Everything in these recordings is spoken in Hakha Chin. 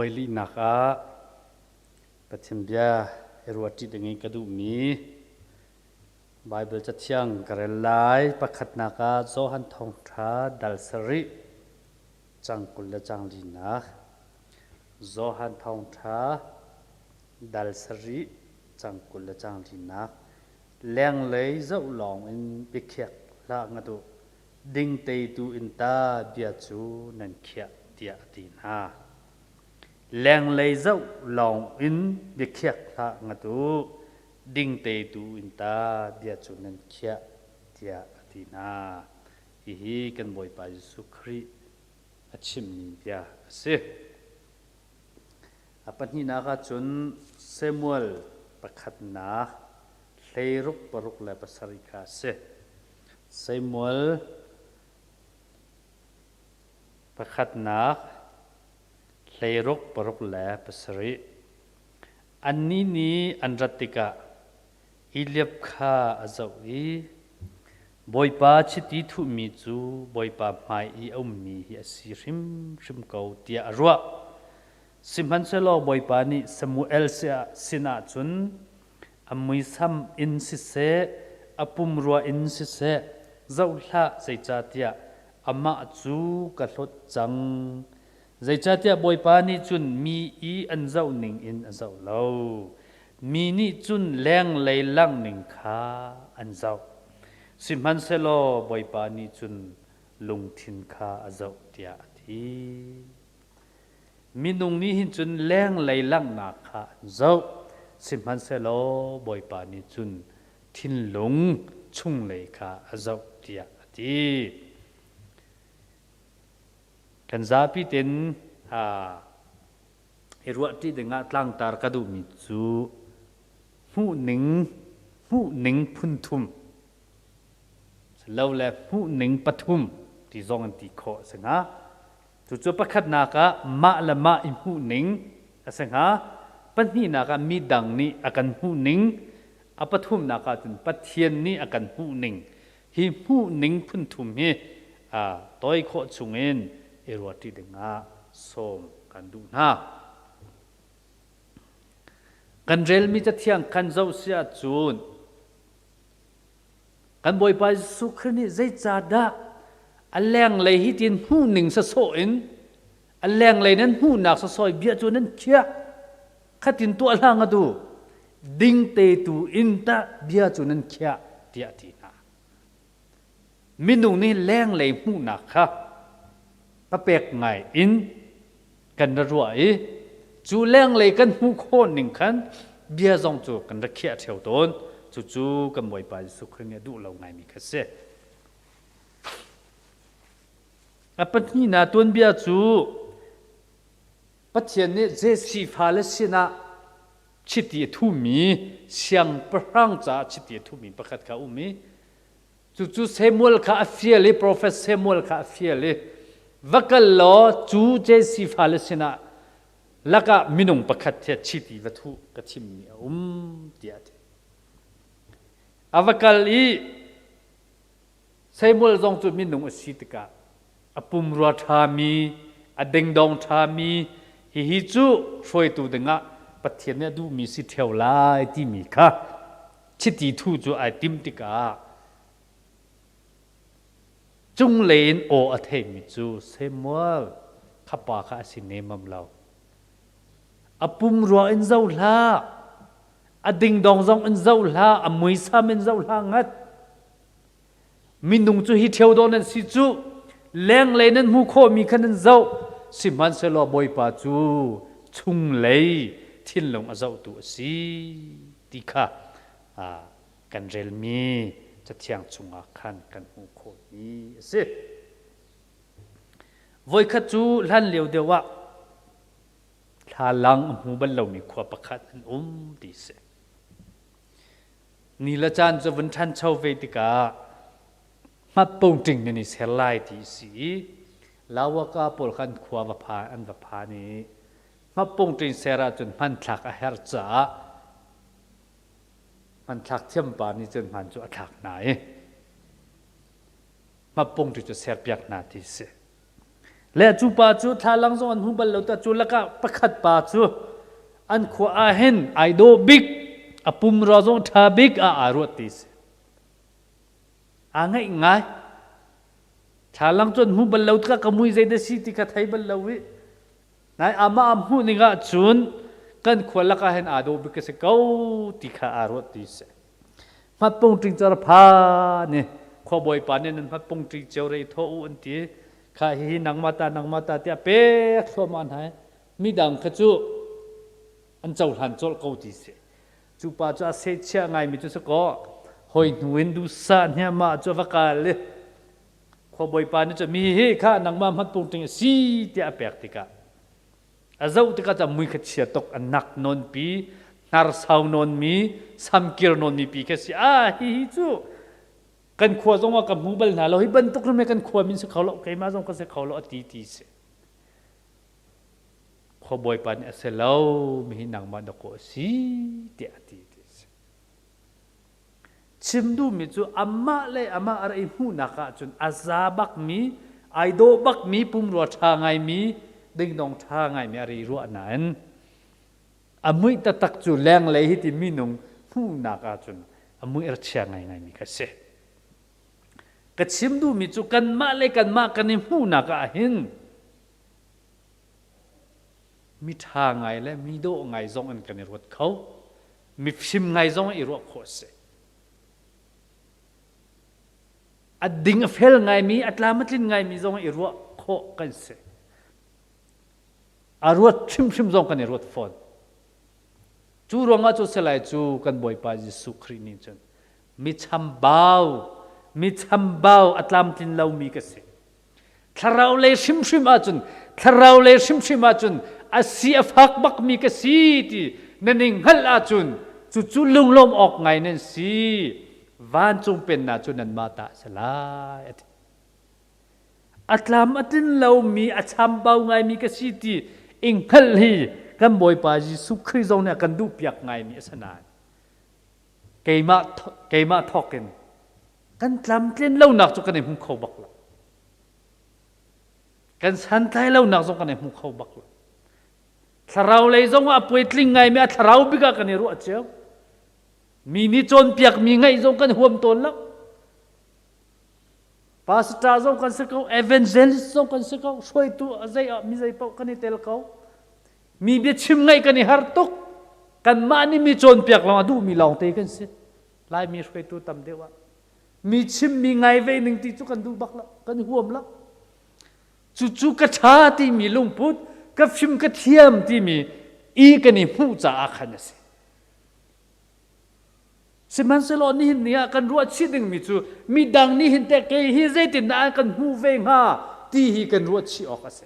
Voi linak ah Pathian bia i ruahṭi dingin ka duhmi Baibal Cathiang ka rel lai. Pakhatnak ah Johan Thawngṭha dal sarih cang 20 le cang linak. Johan Thawngṭha dal sarih cang 20 le cang linak. Lenglei zoh lawng in biakhiak hlah ngat u. Dingteitu in ta bia cu nan khiah tiah a ti hna. Lenglei zoh lawng in biakhiak hlah ngat u. Dingteitu in ta bia cu nan khiah tiah a ti hna. Hihi kan Bawipa Jesuh Khrih a chimmi bia a si. A pahnihnak ah cun Samuel pakhatnak hleiruk paruk le pasarih kha a si. Samuel pakhatnak hleiruk paruk le pasarih. Annih nih an rat tikah Eliab kha a zoh i Bawipa chiti thuhmi cu Bawipa hmai i a ummi hi a si hrimhrim ko tiah a ruah. Sihmanhsehlaw Bawipa nih Samuel sinah cun a muisam in siseh, a pumrua in siseh, zoh hlah, zeicahtiah amah cu ka hlawt cang. Zeicahtiah Bawipa nih cun mi i an zoh ning in a zoh lo. Mi nih cun lenglei langh ning kha an zoh. Sihmanhsehlaw Bawipa nih cun lungthin kha a zoh tiah a ti. Minung nih hin cun lenglei langhnak kha an zoh, sihmanhsehlaw Bawipa nih cun thinlung chunglei kha a zoh tiah a ti. Kan zapi ten i ruahṭi dingah tlangtar ka duhmi cu hmuhning hmuhning phun thum lo le hmuhning pathum ti zong an ti khawh a si hnga. Cucu pakhatnak ah mah le mah i hmuhning a si hnga. Pahnihnak ah midang nih a kan hmuhning. A pathumnak ah cun Pathian nih a kan hmuhning. Hi hmuhning phun thum hi toi khawh chungin i ruahṭi dingah sawm kan duh hna. Kan relmi cathiang kan zoh si ahcun kan Bawipa Jesuh Khrih nih zeicahdah a lenglei hi tin hmuhning sasawh in a lenglei nan hmuhnak sasawh bia cu nan khiah khatin tuah hlah nga tu dingte tu in tah bia cu nan khiah tiah ti hna. Minung nih lenglei hmuhnak kha papek ngai in kan ra ruah i cu lenglei kan hmuh khawh ning khan bia zong cu kan ra khiah ṭheo tawn. Cucu kan Bawipa Jesuh Khrih nih a duh lo ngaimi kha si. A pahnihnak tuanbia cu Pathian nih Jesse fale sinah chiti a thumi siangpahrang caah chiti a thumi pakhat kha a um i cucu Samuel kha a fial i profet Samuel kha a fial i va kal law cu Jesse fale sinah lakah minung pakhat he chiti va thuh ka thimmi a um tiah a ti. A va kal i Samuel zong cu minung a si tikah a pumrua ṭhami, a dingdong ṭhami, hihi cu hruaitu dingah Pathian nih a duhmi si ṭheo lai timi kha chiti thu cu ai tim tikah cunglei in aw a theimi cu Samuel kha pa kha a si nemam lo. A pumrua in zoh hlah, a dingdong zong in zoh hlah, a muisam in zoh hlah ngat. Minung cu hi ṭheo dawh nan si cu lenglei nan hmuh khawhmi kha nan zoh sihmanhsehlaw Bawipa cu chunglei thinlung a zohtu a si ti kha kan relmi Cathiang chungah khan kan hmuh khawhmi a si. Voikhat cu hlan lio deuh ah thlalang a hmu bal lomi khua pakhat an um ti a si. Ni le caan cu vun ṭhancho ve tikah hmatpungṭing nan i ser lai ti a si i Lawaka pawl kha an khua va phan an va phan i hmatpungṭing ser ahcun hmanthlak a herh caah hmanthlak thiampa nih cun hman cu a thlak hna i hmatpungṭing cu serpiak hna ti a si. Le cu pa cu thlalang zong an hmu bal lo ta cu lakah pakhat pa cu an khua ah hin ai dawh bik a pumrua zong ṭha bik ah aa ruat ti si. Aa ngaih ngai. Thlalang cu an hmu bal lo tikah ka mui zei dah si ti kha thei bal lo i nai amah a hmuh ning ah cun kan khua lakah hin aa dawh bik ka si ko ti kha aa ruat ti si. Hmatpung ṭingcar pha nih khuabawi pa nih nan hmatpung ṭing cio re i thawh u an ti. Kha hihi nangmah ta nangmah ta tiah pek thluahmah hna i midang kha cu an cohlan colh ko ti si. Cu pa cu a sehchiah ngaimi cu si kaw hoi hnu in duhsah hniahmah cu a va kal i khuabawi pa nih cun mi hi kha nangmah hmatpung ṭing a si tiah a pek tikah A zoh tikah cu mui kha chia tuk, a nak nawnpi, hnar sau nawnmi, samkir nawnmi pi kha si. Ah, hihi cu kan khua zong ah ka hmu bal hna lo. Hi bantuk rim kan khua min si kho lo, keimah zong ka si kho lo a ti ti si. Khuabawi pa nih a si lo, mi hi nangmah dawkaw a si tiah a ti ti si. Chim duhmi cu amah le amah a ra i hmuhnak ahcun a za bakmi, ai dawh bakmi, pumrua ṭha ngaimi, dingdong ṭha ngaimi a ri ruah nain a muih taktak cu lenglei hi ti minung hmuhnak ahcun a muih a chia ngaingaimi kha si. Ka chim duhmi cu kanmah le kanmah kan i hmuhnak ah hin mi ṭha ngai le mi dawh ngai zong in kan i ruat kho. Mifim ngai zong i ruah khawh a si. A ding a fel ngaimi, a tlam a tlin ngaimi zong i ruah khawh kan si. A ruat hrimhrim zong kan i ruat fawn. Cu ruangah cu salai cu kan Bawipa Jesuh Khrih nih cun mi chambau, mi chambau a tlamtlin lomi ka si. Thlarau lei hrimhrim ahcun thlarau lei hrimhrim ahcun a si a fak bakmi ka si ti nan i hngalh ahcun cucu lunglawm awk ngai nan si. Vancung pennak cu nanmah ta a si lai a ti. A tlam a tlin lomi a chambau ngaimi ka si ti i hngalh hi kan Bawipa Jesuh Khrih zong nih a kan duhpiak ngaimi a si nain keimah keimah thawk in Kan tlamtlin lonak cu kan i hmu kho bak lo. Kan santlai lonak zong kan i hmu kho bak lo. Thlarau lei zong ah a puaitling ngaimi a thlarau bik ah kan i ruah cio. Mi nih cawnpiakmi ngaih zong kan huam tawn lo. Pastor zong kan si ko, evangelist zong kan si ko, hruaitu a zei ah mi zei paoh kan i tel ko. Mi biachim ngaih kan i har tuk. Kanmah nih mi cawnpiak lawng a duhmi lawngte kan si. Laimi hruaitu tam deuh ah mi chimmi ngai ve ning ti cu kan duh bak lo, kan huam lo. Cucu ka ṭha timi lungput, ka fim ka thiam timi i kan i hmuh caah khan a si. Sihmanhsehlaw nihin ni ah kan ruah chih dingmi cu midang nih hin teh kei hi zeitindah an kan hmuh ve hnga ti hi kan ruah chih awk a si.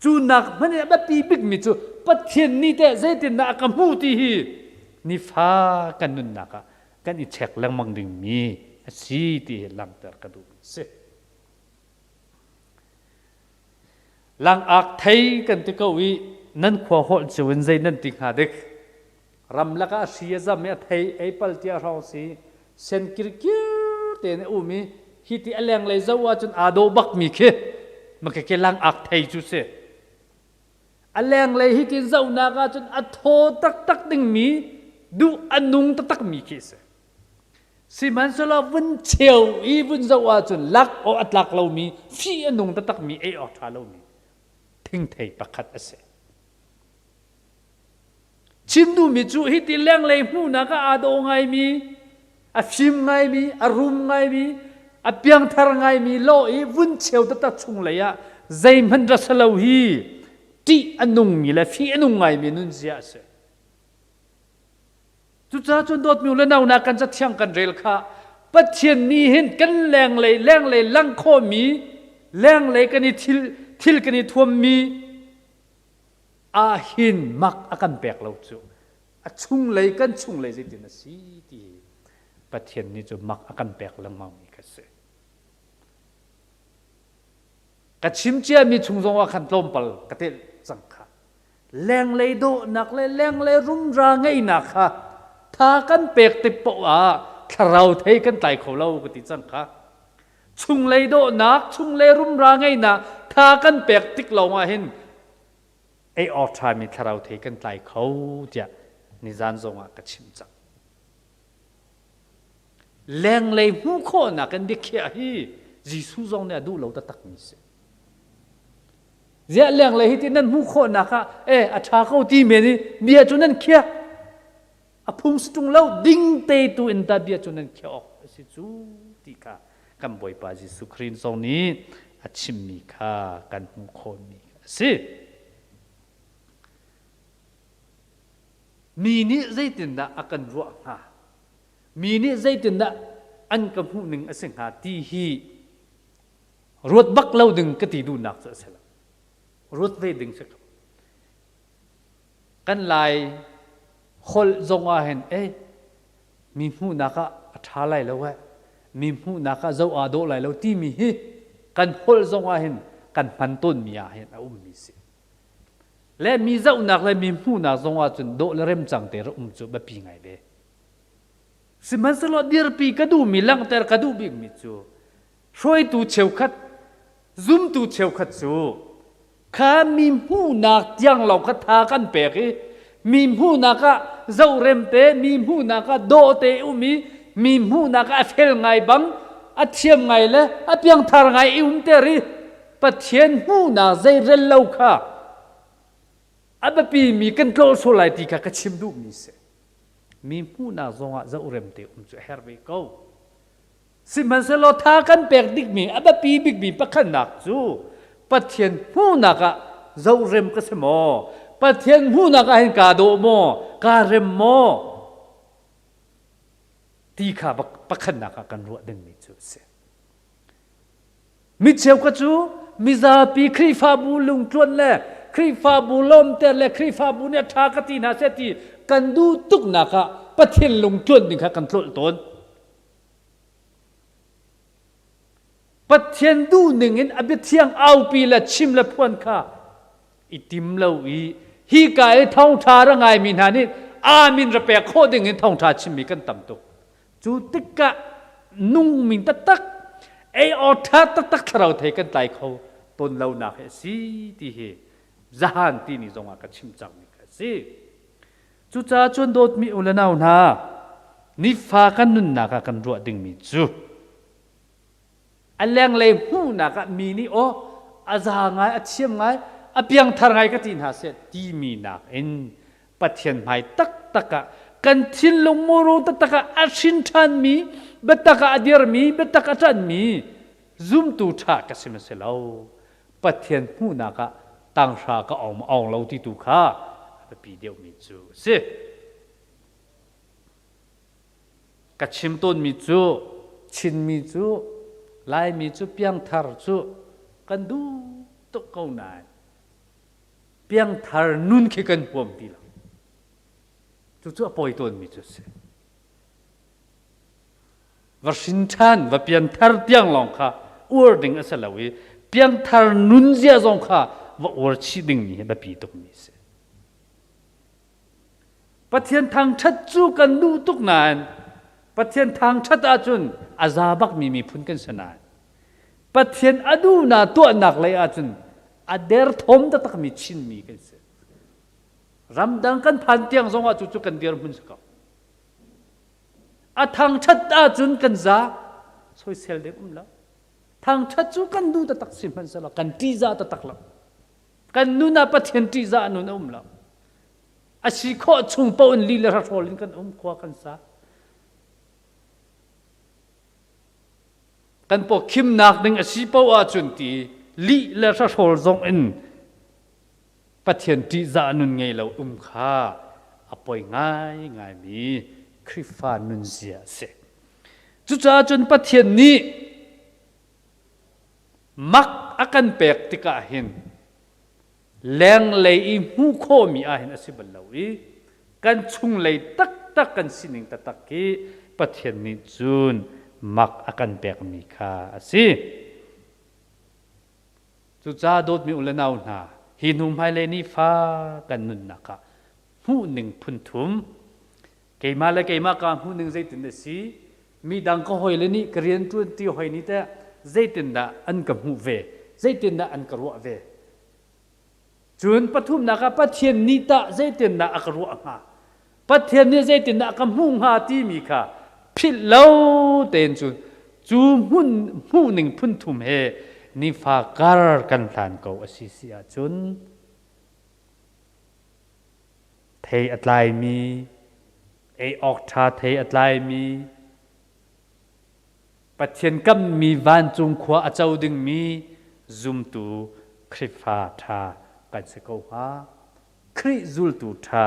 Cu nak hmanh in a biapi bikmi cu Pathian nih teh zeitindah a ka hmuh ti hi nifa kan nunnak ah kan i check lengmang dingmi a si ti hi langhter ka duhmi a si. Langak thei kan ti ko i nan khua holh cio in zei nan ti hnga dik? Ramlak ah hri a zam i a thei ei pal tia hrawng si sen kirkir tein a um i hi ti a lenglei zoh ahcun aa dawh bakmi khi makeke langak thei cu si. A lenglei hi tin zohnak ahcun a thaw taktak dingmi duh a nung taktakmi khi si. Sihmanhsehlaw vun cheu i vun zoh ahcun lak awk a tlak lomi fih a nung taktakmi ei awk ṭha lomi thingthei pakhat a si. Chim duhmi cu hiti lenglei hmuhnak ah aa dawh ngaimi, a fim ngaimi, a rum ngaimi, a piangthar ngaimi lawh i vun cheu taktak chunglei ah zeihmanh ra si lo hi ṭih a nungmi le fih a nung ngaimi nunzia a si. Cucaah cun dawtmi le nau nak kan cathiang kan rel kha Pathian nih hin kan lenglei lenglei lang khawhmi lenglei kan i thil thil kan i thuammi ahhin mak a kan pek lo cu a chunglei kan chunglei zeitin a si ti Pathian nih cu mak a kan pek lengmang mi kha si. Ka chim ciami chung zong ah khan tlawmpal ka telh cang kha. Lenglei dawhnak le lenglei rumra ngeihnak kha tha kan pek tik paoh ah thlarau thei kan tlai kho lo ka ti cang kha. Chunglei dawhnak, chunglei rumra ngeihnak, tha kan pek tik lawng ah hin ei awk ṭhami thlarau thei kan tlai kho tiah nizan zongah ka chim cang. Lenglei hmuh khawhnak in biakhiah hi Jesuh zong nih a duh lo taktakmi si. Ziah lenglei hi ti nan hmuh khawhnak ah e a ṭha ko ti men i bia cu nan khiah. A phung si ṭung lo ding te tu in ta bia cu nan khiah awk a si cu ti kha kan Bawipa Jesuh Khrih zong nih a chimmi kha kan hmuh khawhmi a si. Mi nih zeitindah a kan ruah hnga? Mi nih zeitindah an ka hmuh ning a si hnga ti hi ruat bak lo ding ka ti duhnak cu a si lo. Ruat ve ding si ko. Kan Lai holh zong ah hin eh mi hmuhnak ah a ṭha lai lo eh mi hmuhnak ah zoh aa dawh lai lo timi hi kan holh zong ah hin kan hman tawnmi ah hin a ummi si. Le mi zohnak le mi hmuhnak zong ah cun dawh le remcang te ra um cu biapi ngai ve. Sihmanhsehlaw dirpi ka duhmi langhter ka duh bikmi cu hruaitu cheukhat zumtu cheukhat cu kha mi hmuhnak tiang lawng kha tha kan pek i mi hmuhnak ah zohrem te mi hmuhnak ah dawh te um i mi hmuhnak ah a fel ngai bang a thiam ngai le a piangthar ngai i umter i Pathian hmuhnak zeirel lo kha a biapi mi kan tlawh sual lai ti kha ka chim duhmi si. Mi hmuhnak zongah zohrem te um cu a herh ve ko. Sihmanhsehlaw tha kan pek dikmi a biapi bikmi pakhatnak cu Pathian hmuhnak ah zohrem ka si maw? Pathian hmuhnak ah hin kaa dawh maw? Kaa rem maw? Ti kha pakhatnak ah kan ruah dingmi cu a si. Mi cheukhat cu mizapi Khrihfabu lungtluan le Khrihfabu lawmter le Khrihfabu nih a ṭha ka ti hna seh ti kan duh tuknak ah Pathian lungtluan ding kha kan tlolh tawn. Pathian duhning in a biathiang aupi le chim le phuan kha i tim lo i hi ka i thawngṭha ra ngaimi hna nih amin ra pek khawh ding in thawngṭha chimmi kan tam tuk. Cu tikah nungmi taktak ei aw ṭha taktak thlarau thei kan tlai kho tawn lonak hi a si ti hi zahan ti ni zongah ka chim cangmi kha a si. Cucaah cun dawtmi u le nau hna, nifa kan nunnak ah kan ruah dingmi cu a lenglei hmuhnak ah mi nih aw a za ngai, a thiam ngai, a piangthar ngai ka ti hna seh timi nakin Pathian hmai taktak ah kan thinlung muru taktak ah a hrin ṭhanmi, biatak ah a dirmi, biatak a ṭanhmi zumtu ṭha ka si ma si lo. Pathian hmuhnak ah tanghra ka ong ong lo ti tu kha a biapi deuhmi cu a si. Ka chim tawnmi cu Chinmi cu Laimi cu piangthar cu kan duh tuk ko nain piangthar nun khi kan huam ti lo. Cucu a pawi tawnmi cu a si. Va hrin ṭhan, va pianthar tiang lawng kha uar ding a si lo i piangthar nunzia zong kha va uar chih dingmi hi biapi tukmi a si. Pathian thangṭhat cu kan duh tuk nain Pathian thangṭhat ahcun a za bakmi miphun kan si nain Pathian a duhnak tuahnak lei ahcun a derthawm taktakmi Chinmi kan si. Ramdang kan phan tiang zongah cucu kan dirhmun si ko. A thangṭhat ahcun kan za soisel ding um lo. Thangṭhat cu kan duh taktak si hmanhsehlaw kan ṭihzah taktak lo. Kan nun ah Pathian ṭihzah nun a um lo. A si khawh chung paoh in li le hrawl in kan um khua kan sa. Kan paw khimnak ding a si paoh ahcun ti lih le hrawl zong in Pathian ṭihzah nun ngei lo um kha a poi ngaingaimi Khrihfa nunzia a si. Cucaah cun Pathian nih mak a kan pek tikah hin lenglei i hmuh khawhmi ah hin a si bal lo i kan chunglei taktak kan sining taktak hi Pathian nih cun mak a kan pekmi kha a si. Cucaah dawtmi u le nau hna, hi hnu hmailei nifa kan nunnak ah hmuhning phun thum, keimah le keimah kaa hmuhning zeitin a si, midang ka hawile nih ka rianṭuanṭi hawi nih teh zeitindah an ka hmuh ve, Zeitindah an ka ruah ve? Cun pathumnak ah Pathian nih tah zeitindah a ka ruah hnga? Pathian nih zeitindah a ka hmuh hnga timi kha philh lo tein cun cu hmun hmuhning phun thum he nifa kar kan hlan ko a si si ahcun thei a tlaimi ei awk ṭha thei a tlaimi Pathian kammi vancung khua a co dingmi zumtu Khrihfa ṭha kan si ko hnga. Khrih zultu ṭha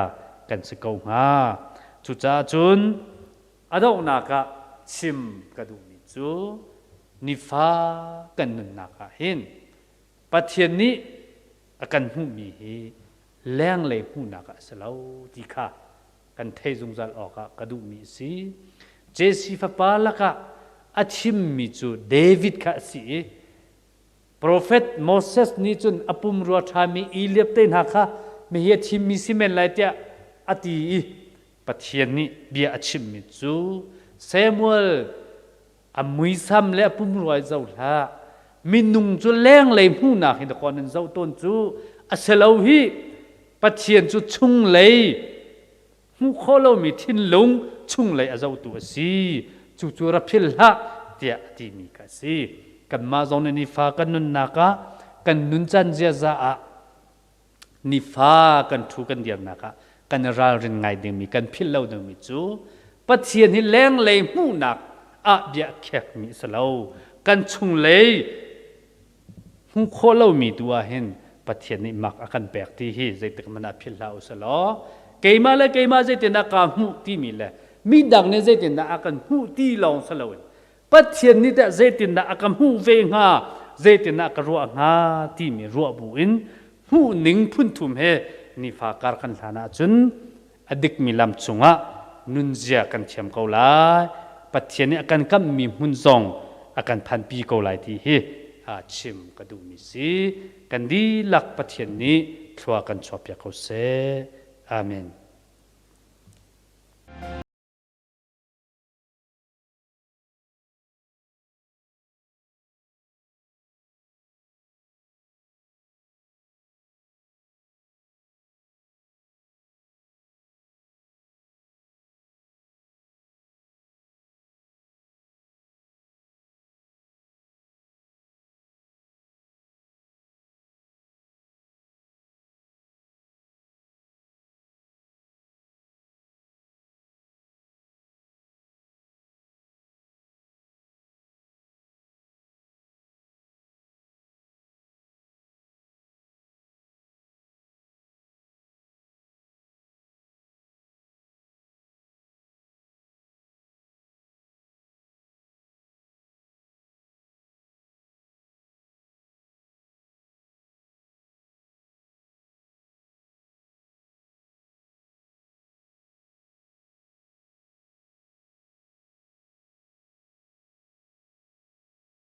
kan si ko hnga. Cucaah cun a donghnak ah chim ka duhmi cu nifa kan nunnak ah hin Pathian nih a kan hmuhmi hi lenglei hmuhnak ah a si lo ti kha kan theih zungzal awkah ka duhmi a si. Jesse fapa lakah a chimmi cu David kha a si i profet Moses nih cun a pumrua ṭhami Eliab te hna kha mihi a thimmi si men lai tiah a ti i Pathian nih bia a chimmi cu Samuel a muisam le a pumrua i zoh hlah minung cu lenglei hmuhnak hi dakaw nan zoh tawn cu a si lo hi Pathian cu chunglei hmuh khawh lomi thinlung chunglei a zohtu a si cucu ra phil hlah tiah a timi kha a si kanmah zong nih nifa kan nunnak ah kan nuncan ziaza ah nifa kan ṭhu kan dirnak ah kan i ralrin ngai dingmi kan philh lo dingmi cu Pathian hi lenglei hmuhnak ah bia khekmi a si lo kan chunglei hmuh khawh lomi tu ah hin Pathian nih mak a kan pek ti hi zeitik hmanh ah philh hlah u sih law keimah le keimah zeitindah kaa hmuh timi le midang nih zeitindah a kan hmuh ti lawng si loin Pathian nih teh zeitindah a ka hmuh ve hnga zeitindah ka ruah hnga timi ruah bu in hmuh ning phun thum he nifa kar kan hlan ahcun a dikmi lam cungah nunzia kan thiam ko lai Pathian nih a kan kamhmi hmun zong a kan phanpi ko lai ti hi chim ka duhmi si kan dihlak Pathian nih thlua kan chuahpiak ko seh amen.